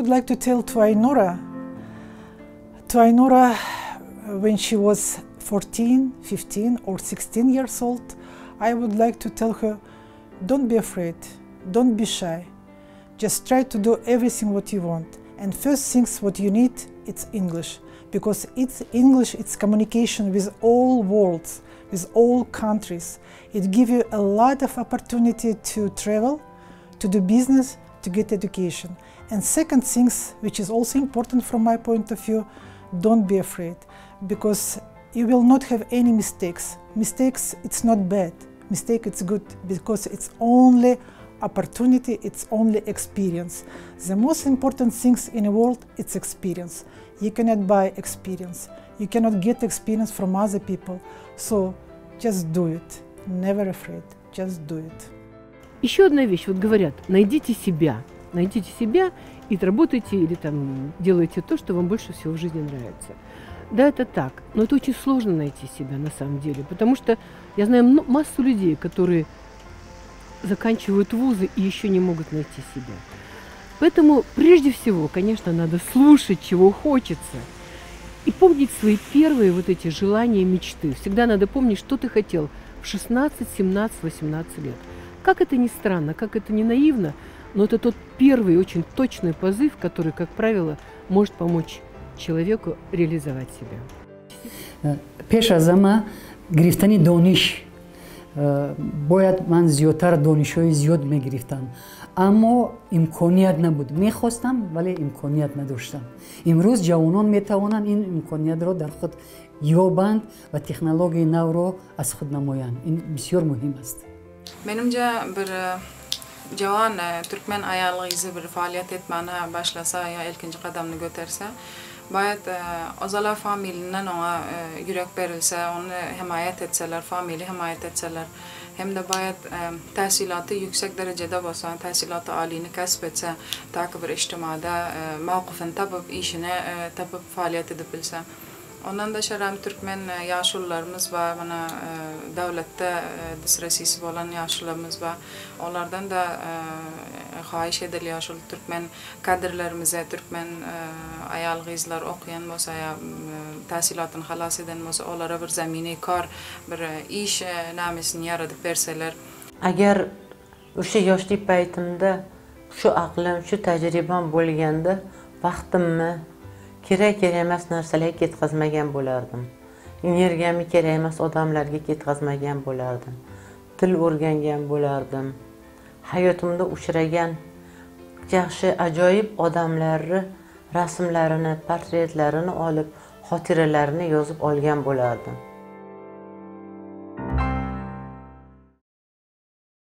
Would like to tell to Ainura, to Ainura when she was 14, 15 or 16 years old, I would like to tell her, don't be afraid, don't be shy. Just try to do everything what you want. And first things what you need, it's English. Because it's English, it's communication with all worlds, with all countries. It gives you a lot of opportunity to travel, to do business, to get education. And second things, which is also important from my point of view, don't be afraid, because you will not have any mistakes. Mistakes, it's not bad. Mistake, it's good, because it's only opportunity, it's only experience. The most important things in the world, it's experience. You cannot buy experience. You cannot get experience from other people. So just do it. Never afraid. Just do it. Еще одна вещь. Вот говорят, найдите себя. Найдите себя и работайте или там делайте то, что вам больше всего в жизни нравится. Да, это так, но это очень сложно найти себя на самом деле, потому что я знаю массу людей, которые заканчивают вузы и еще не могут найти себя. Поэтому прежде всего, конечно, надо слушать, чего хочется, и помнить свои первые вот эти желания, мечты. Всегда надо помнить, что ты хотел в 16, 17, 18 лет. Как это ни странно, как это ни наивно, но это тот первый очень точный позыв, который, как правило, может помочь человеку реализовать себя. Пеш аз ҳама гирифтани дониш бояд ман зиёдтар донишҳои зиёд мегирифтам, аммо имконият набуд. Мехостам, вале имконият надоштам. Имрӯз ҷавонон метавонанд ин имкониятро дар худ ёбанд ва технологияи навро аз худ намоянд. Ин бисёр муҳим аст. Menimce bir jawan türkmen aýal gyzy bir faaliýet etmäne başlasa ýa ilkinji gadamyny göterse, boýad ozala familinden oňa ýürek berilse, ony hemaýat etseler, familýa hemaýat etseler, hem-de boýad tahsilaty ýüksek derejede bolsa, tahsilaty alyny kasb etse, ta bir ijtimada mawkyfyny tapyp, işini tapyp faaliýet edip bilse. Ondan daşary türkmen ýaşulularymyz bar, mana döwletde disresisi bolan ýaşulularymyz bar. Olardan da haýyş edilýär şol türkmen kadrlarymyza, türkmen aýal gyzlar okuýan bolsa ýa tahsilatyny halas eden bolsa, olara bir zamini kar, bir iş namesini ýaradyp berseler. Agar o'sha yoshlik paytimda shu aqlim, shu tajribam bo'lganda vaqtimni kerak emas narsalarga ketkazmagan bo'lardim. Energiyamni kerak emas odamlarga ketkazmagan bo'lardim. Til o'rgangan bo'lardim. Hayotimda uchragan yaxshi, ajoyib odamlarni rasmlarini, portretlarini olib, xotiralarini yozib olgan bo'lardim.